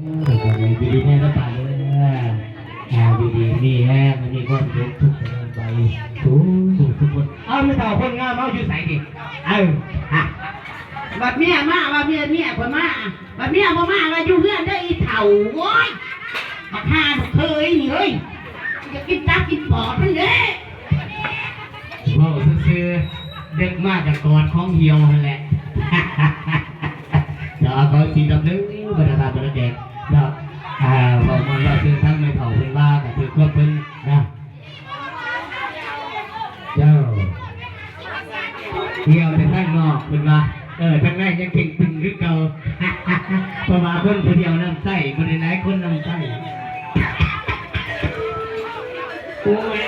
ເອີ ຢູ່ດີມີແຮງເດີ ປ້າເດີ ອ່າ ຢູ່ດີມີແຮງ ມີຄວາມສຸກທຸກຄົນໄປ ທຸກໆຄົນ. ເອົາ ແມ່ເຖົ້າຄົນງາມເຮົາຢູ່ໃສນີ້? ເອີ ບັດເມຍມາວ່າເມຍ ເມຍຂ້ອຍມາ ບັດເມຍບໍ່ມາວ່າຢູ່ເຮືອນເດີອີເຖົ້າ. ໂອ້ຍ ບັກຫ່າລູກເຂີຍນີ້ເອີຍ ຢາກກິນຕັບກິນປອດມັນເດ້. ເວົ້າຊື່ໆ ເດັກມາກະກອດຂອງຫ່ຽວຫັ້ນແຫຼະ. ເຈົ້າ ຂໍສີດຳເດີ ບັນດາທ່ານບັນດາແຂກເນາະ. ອ່າ ເວົ້າມວນເວົ້າຊື່ ທາງແມ່ເຖົ້າເພິ່ນວ່າກະຖືກຄວາມເພິ່ນນະ. ເຈົ້າ ທ່ຽວແຕ່ທາງນອກເພິ່ນວ່າ ເອີ ທາງໃນຍັງເຄັ່ງຕຶງຄືເກົ່າ ເພາະວ່າຄົນຜູ້ດຽວນຳໃຊ້ ບໍ່ໄດ້ຫຼາຍຄົນນຳໃຊ້. ໂອ້ຍ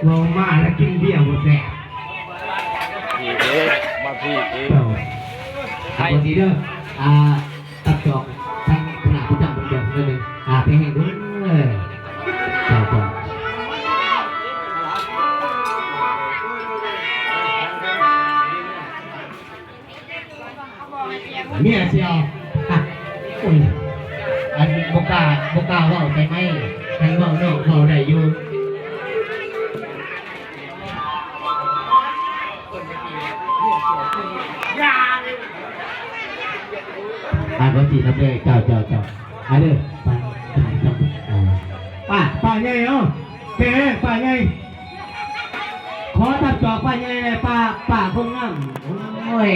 ເວົ້າມາແລ້ວກິນເບຍບໍ່ແຊບ. ເອີ ມາພີ້ເອີ ເຈົ້າ ໃຫ້ ເອົາບໍ່ດີເດີ ອ່າ ຕັດຈອກທາງຄະນະຜູ້ນຳເບິ່ງເດີ ໜ້ອຍໜຶ່ງ ອ່າ ເພງແຮງເດີ ເຈົ້າ ເຈົ້າ. ເມຍຊິເອົາ ໂອ້ຍ ອັນບໍ່ກ້າ ບໍ່ກ້າເວົ້າໃສ່ໄມ ຄັນເວົ້ານອກເວົ້າໄດ້ຢູ່. ອ່າ ຂໍສີດຳເດີ ເຈົ້າ ເຈົ້າ ເຈົ້າ ອ່າ ເດີ ໄປ ໄປ ໄປ ອ່າ ປ້າ ປ້າໃຫຍ່ເອົາ ເປັນແຮງ ປ້າໃຫຍ່ ຂໍຕັດຈອກປ້າໃຫຍ່ແດ່ ປ້າ ປ້າຄົນງາມ ໂອ້ຍ.